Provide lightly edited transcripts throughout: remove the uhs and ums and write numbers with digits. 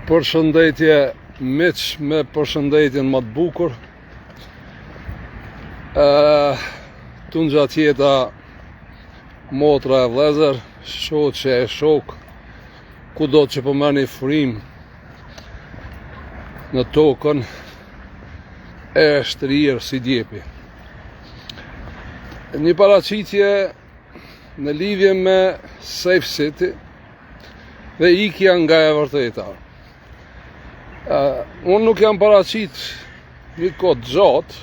Përshëndetje miq me përshëndetjen më të bukur. Ë tungjat jeta motra e vëllezër, shoqe e shok, kudo që po merrni frymë në tokën e shtrirë si djepi. Një paraqitje në lidhje me Safe City dhe ikja nga e vërteta. Uh, unë nuk jam paraqit një kohë të gjatë,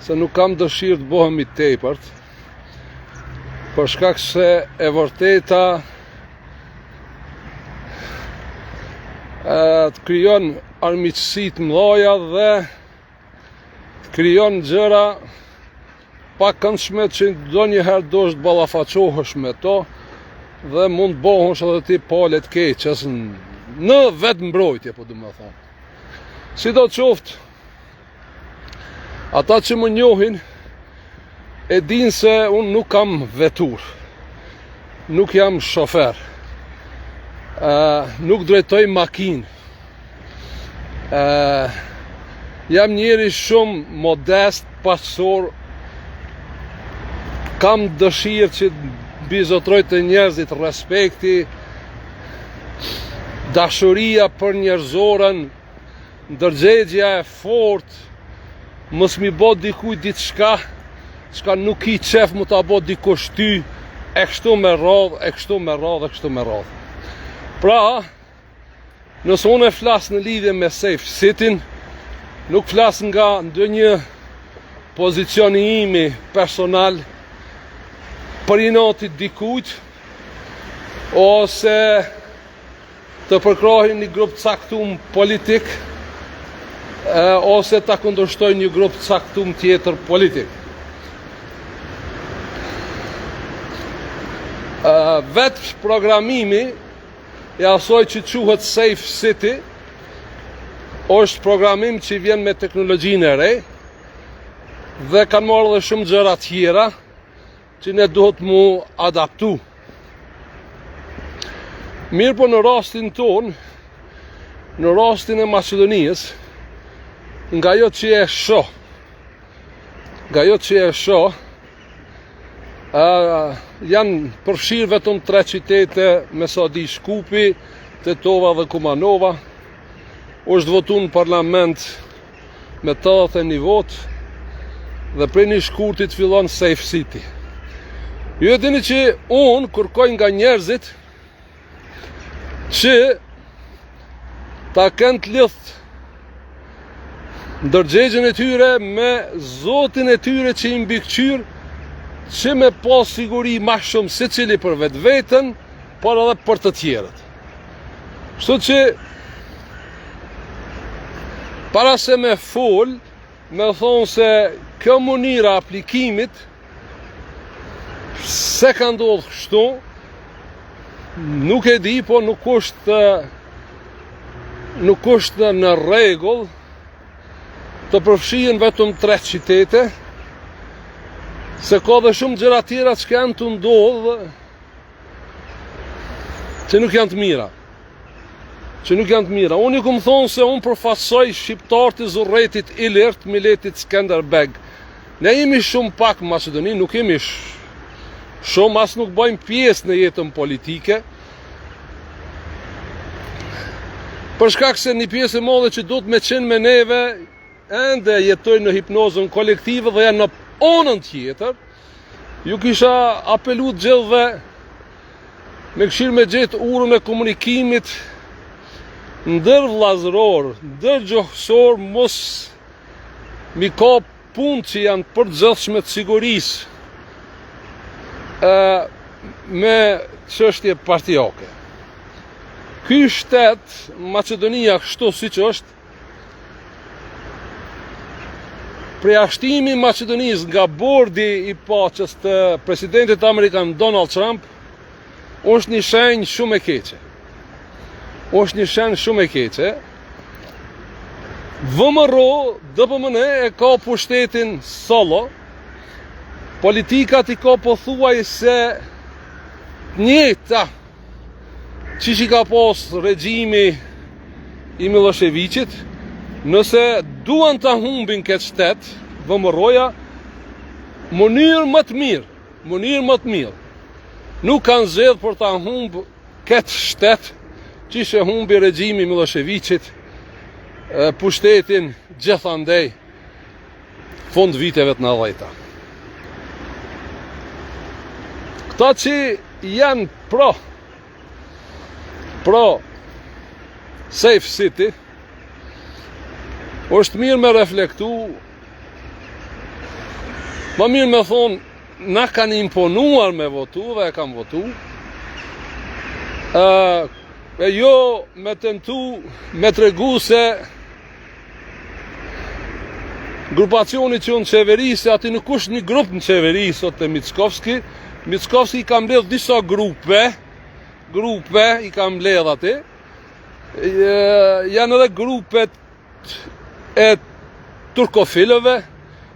se nuk kam dëshirë të bohem i tepërt, për shkak se e vërteta të krijon armiqësi të mëdha dhe të krijon gjëra pakëndshme që ndonjëherë duhesh të ballafaqohesh me to dhe mund të bohesh edhe ti palë e të keqes në vetëmbrojtje, po du me thonë. Sido qoftë, ata që më njohin e dinë se unë nuk kam veturë, nuk jam shofer, nuk drejtoj makinë, Ë jam njeri shumë modest, paqësor. Kam dëshirë që të mbizotërojë te njerëzit respekti, dashuria për njerëzoren, ndërgjegjja e fortë, mos mi bo dikujt diçka, çka nuk ki qef me ta bo dikush ty, e kështu me radhë, e kështu me radhë, e kështu me radhë. Pra, Nëse unë e flas në lidhje me Safe City-n, nuk flas nga ndonjë pozicion i imi personal për inati dikujt ose të përkrahi një grup caktum politik ose ta kundërshtoj një grup caktum tjetër politik. Vetë programimi i asaj që quhet Safe City, është programim që vjen me teknologjinë e re dhe kanë marrë edhe shumë gjëra tjera që ne duhet mu adaptu. Mirëpo në rastin tonë, në rastin e Maqedonisë, nga ajo që e shoh, nga ajo që e shoh, Uh, janë përfshirë vetëm tre qytete me sa di Shkupi, Tetova dhe Kumanova. Është votu në parlament me 81 votë dhe prej një shkurtit fillon Safe City. Ju e dini që unë kërkoj nga njerëzit që ta kenë të lidht ndërgjegjen e tyre me zotin e tyre që i mbikëqyr që me pas siguri ma shumë secili për vetveten, por edhe për të tjerët. Kështu që para se me fol, me thonë se kjo mënyra aplikimit Pse ka ndodhë kështu? Nuk e di, po nuk është nuk është në rregull të përfshihen vetëm tre qytete, se ka dhe shumë gjëra tjera që janë tu ndodhë që nuk janë të mira. Që nuk janë të mira. Unë ju kom thonë se unë përfaqësoj shqiptarët e zurretit ilir të miletit Skenderbeg. Ne jemi shumë pak në Maqedoni, nuk jemi shumë, as nuk bëjmë pjesë në jetën politike. Për shkak se një pjesë e madhe që duhet me qenë me neve, ende jetojnë në hipnozën kolektive dhe janë në anën tjetër, ju kisha apelu të gjithëve me kqyr me gjetë urën e komunikimit ndërvllazëror, ndërgjuhësor, mos mi kap punë që janë të përgjithshme të sigurisë e, me çështje partiake. Ky shtet, Maqedonia kështu siç është, Përjashtimi i Maqedonisë nga bordi i paqes të presidentit amerikan Donald Trump është një shenjë shumë e keqe. Është një shenjë shumë e keqe. VMRO, DPMN e ka pushtetin solo. Politikat i ka pothuajse të njëjta. Qysh i ka pas regjimi? i Millosheviqit, nëse duan ta humbin këtë shtet, VMRO-ja, mënyrë më të mirë, mënyrë më të mirë, nuk kanë zgjedh për ta humb këtë shtet, qysh e humbi regjimi i Millosheviqit, pushtetin gjithandej, fund viteve të nëntëdhjeta. Këta që janë pro, pro Safe City, është mirë me reflektu, ma mirë me thonë, na kanë imponuar me votu dhe e kam votu, e jo me tentu me tregu se Grupacioni që në qeveri, se aty nuk është një grup në qeveri, sot te Mickovski, Mickovski i ka mbledh disa grupe, grupe i ka mbledh aty, janë edhe grupet e turkofilëve,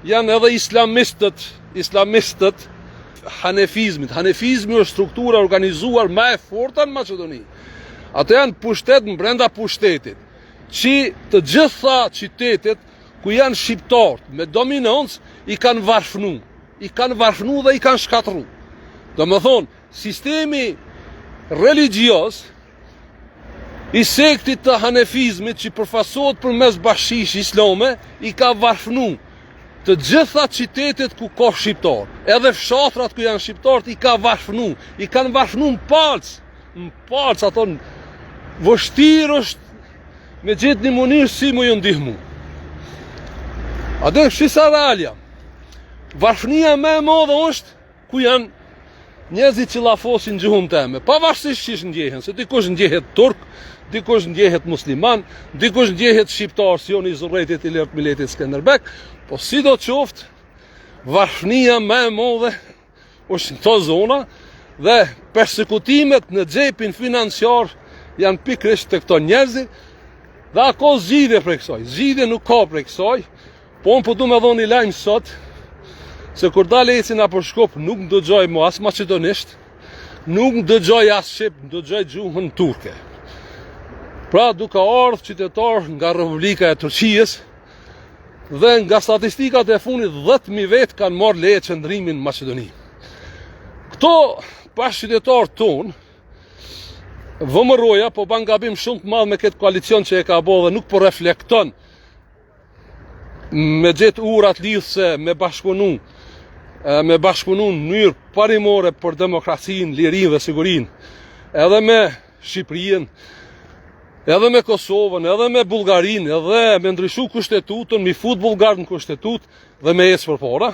janë edhe islamistët, islamistët, hanefizmit. Hanefizmi është struktura e organizuar ma e forta në Maqedoni. Ato janë pushtet në brenda pushtetit. Që të gjitha qytetet ku janë shqiptarët me dominancë i kanë varfnu, i kanë varfnu dhe i kanë shkatrru. Domethonë, sistemi religjioz i sektit të hanefizmit që përfaqësohet përmes bashkësisë islame i ka varfnu të gjitha qytetet ku ka shqiptar, edhe fshatrat ku janë shqiptarët i ka varfnu, i kanë varfnu në palcë, Në palcë ato vështirë është me gjetë një mënyrë si me ju ndihmu. A dhe shi sa real jam. Varfnia më e madhe është ku janë njerëzit që llafosin gjuhën teme. Pavarësisht qysh ndjehen, se dikush ndjehet turk, dikush ndjehet musliman, dikush ndjehet shqiptar si unë i zurretit ilir të miletit Skenderbeg, po sido qoftë, varfnia më e madhe është në këto zona dhe persekutimet në xhepin financiar janë pikërisht te këto njerëzi dhe a ka zgjidhje prej kësaj? Zgjidhje nuk ka prej kësaj, po unë po du me dhonë një lajm sot, se kur dal eci nëpër Shkup nuk ndëgjoj mo as maqedonisht, nuk ndëgjoj as shqip, ndëgjoj gjuhën turke. Pra duke ardhë qytetarë nga Republika e Turqisë, Dhe nga statistikat e fundit 10.000 vetë kanë marrë leje qëndrimin në Maqedoni. Këto bashkëqytetarë tonë, VMRO-ja po ban gabim shumë të madh me këtë koalicion që e ka bo dhe nuk po reflekton me gjetë urat lidhëse me bashkëpunu me bashkëpunu në mënyrë parimore për demokracinë, lirinë dhe sigurinë edhe me Shqipërinë, edhe me Kosovën, edhe me Bullgarinë, edhe me ndryshu kushtetutën, mi fut bullgarët në kushtetutë dhe me ecë përpara.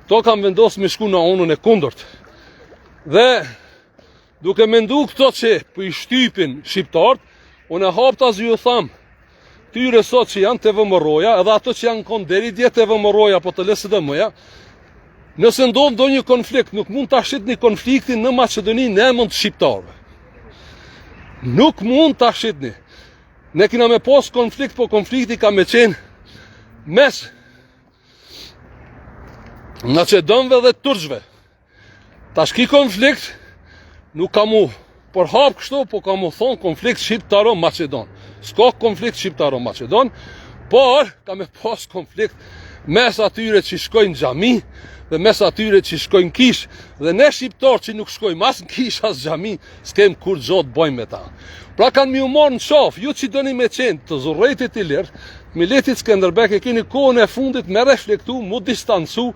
Kto kanë vendosë me shku në anën e kundërt. Dhe duke mendu këto që po i shtypin shqiptarët, unë haptazi ju tham, Tyre sot që janë te VMRO-ja, edhe ato që janë konë deri dje te VMRO-ja, apo te LSDM-ja, nëse ndodh ndonjë konflikt, nuk mund ta shitni konfliktin në Maqedoni në emër të shqiptarëve. Nuk mund ta shitni. Ne kina me pos konflikt, po konflikti ka me qenë mes Maqedonëve dhe Turqve. Tash ki konflikt nuk ka mu përhap kështu, po ka mu thonë konflikt shqiptaro-maqedon. S'ka konflikt shqiptaro-maqedon, por ka me pas konflikt mes atyre që shkojnë xhami dhe mes atyre që shkojnë kishë dhe ne shqiptarë që nuk shkojmë as në kishë as xhami, s'kem kurgjo të bëjmë me ta. Pra kanë me ju marrë në qafë, ju që doni me qenë të zurretit ilir, miletit Skenderbeg e keni kohën e fundit me reflektu, mu distancu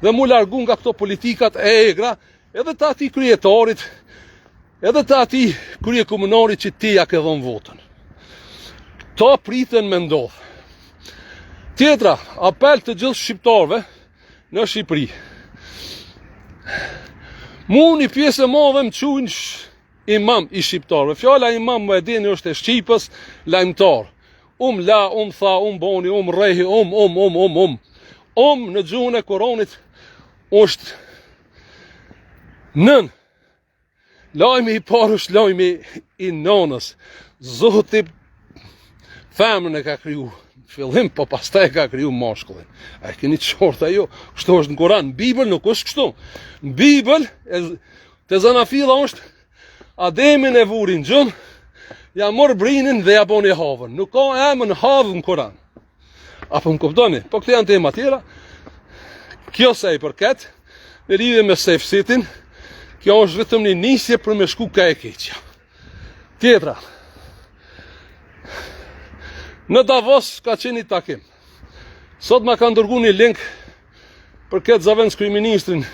dhe mu largu nga këto politikat e egra, edhe të atij kryetarit, edhe të atij kryekomunarit që ti ja ke dhonë votën. Këto priten me ndodhë. Tjetra, apel të gjithë shqiptarëve në Shqipëri. Mu një pjesë e madhe më qujnë imam i shqiptarëve. Fjala imam më e dini është e shqipës, lajmëtar. Um la, um tha, um boni, um rrehi, um, um, um, um, um. Um në gjuhën e Kuranit është nënë. Lajmi i parë është lajmi i nënës. Zoti femrën e ka kriju fillim, po pastaj e ka kriju mashkullin. A e keni të qartë jo? Kështu është në Kuran. Në Bibël nuk është kështu. Në Bibël, e, te zanafilla është Ademin e vuri në gjumë. Ja mor brinin dhe ja boni Havën. Nuk ka emën Havë në Kuran. A po më kuptoni? Po këto janë tema tjera. Kjo sa i përket, në lidhje me Safe City-n, kjo është vetëm një nisje për me shku ka e keqja. Tjetra. Në Davos ka qenë një takim. Sot ma kanë dërgu një link për këtë zavendëskryeministrin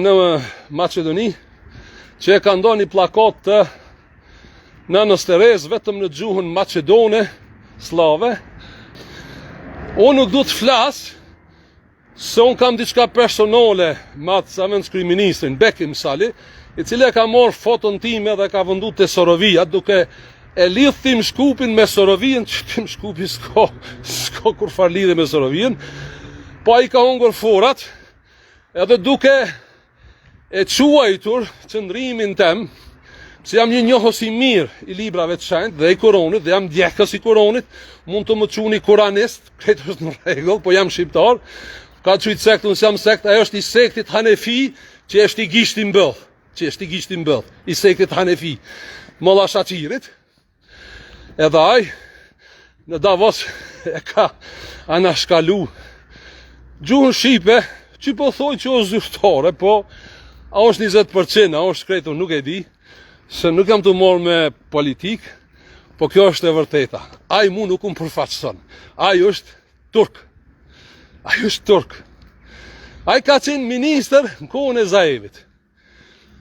në Maqedoni, që e ka nda një pllakatë të Nënës Terezë vetëm në gjuhën maqedone, slave. Unë nuk du të flas, se unë kam diçka personale me atë zavendëskryeministrin, Bekim Sali, i cili e ka marrë foton time dhe ka vendu te Sorovia, duke e lidh Tim Shkupin me Sorovien, që Tim Shkupi s'ka, s'ka kurrfarë lidhje me Sorovien, po ai ka hongër forat, edhe duke e quajtur qëndrimin tem, se jam një njohës i mirë i librave të shenjtë dhe i Kuranit dhe jam ndjekës i Kuranit, mund të më quni kuranist, krejt është në rregull, po jam shqiptar, ka qujtë sekt, unë s'jam sekt, ai është i sektit Hanefi, që është i gishti mbyll, që është i gishti mbyll, i sektit Hanefi, Molla Shaqirit, Edhe ai në Davos e ka anashkalu gjuhën shqipe, që po thojnë që është zyrtare, po a është 20%, a është krejt, unë nuk e di, se nuk jam tu u marrë me politikë, po kjo është e vërteta. Ai mu nuk më përfaqëson. Ai është turk. Ai është turk. Ai ka qenë ministër në kohën e Zaevit.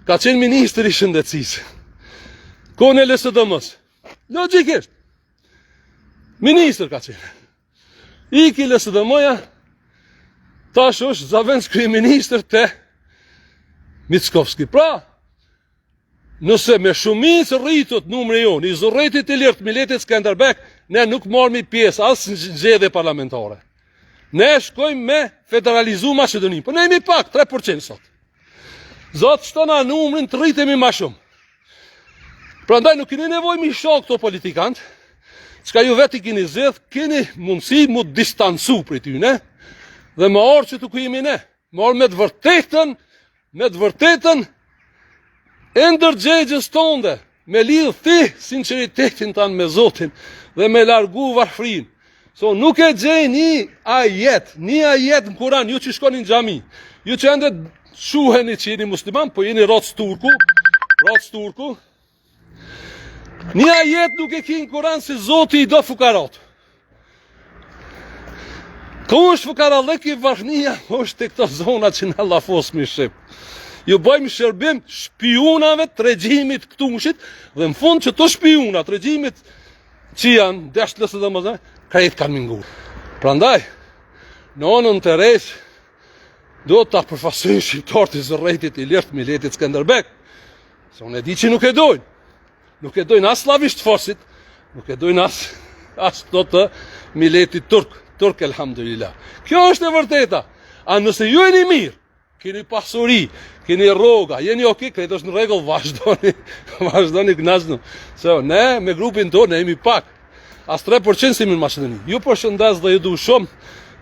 Ka qenë ministër i shëndetësisë. Kohën e LSDM-së. Logjikisht. Ministër ka qenë. Iki LSDM-ja, tash është zavendëskryeministër te Mickovski. Pra, nëse me shumicë rritet numri jonë, i zurretit ilir të miletit Skenderbeg, ne nuk marrim pjesë as në zgjedhje parlamentare. Ne shkojmë me federalizu Maqedoninë, po ne jemi pak, 3% sot. Zot shtona numrin të rritemi ma shumë. Prandaj nuk keni nevojë mi sha këto politikantë, çka ju vetë i keni zgjedh, keni mundësi mu distancu prej tyne, dhe me ardhë qëtu ku jemi ne, me ardhë me të vërtetën, me të vërtetën e ndërgjegjes tonde, Me lidh ti sinqeritetin tan me Zotin dhe me largu varfrinë. So nuk e gjej një ajet, një ajet në Kuran, ju që shkoni në xhami, ju që ende quheni që jeni musliman, po jeni racë turku, racë turku. Një ajet nuk e ki në Kuran se Zoti i do fukarat. Ku është fukarallëki varfnia, është te këto zona që na llafosmi shqip. Ju bëjmë shërbim shpijunave të regjimit këtushit dhe në fund qëto shpijuna të regjimit që janë desht lësë dhe mëzë, krejt kanë me ngu. Prandaj, Nënën Terezë, duhet ta përfaqësojnë shqiptarët e zërretit ilir të miletit Skenderbeg. Se unë e di që nuk e dojnë. Nuk e dojnë as sllavishtfolësit, nuk e dojnë as, as këto të miletit turk, turk elhamdulillah. Kjo është e vërteta. A nëse ju jeni mirë, keni pasuri, keni rroga, jeni ok, krejt është në rregull, vazhdoni, vazhdoni kënaqnu. Se ne me grupin tonë ne jemi pak. As 3% s'jemi në Maqedoni. Ju përshëndes dhe ju du shumë.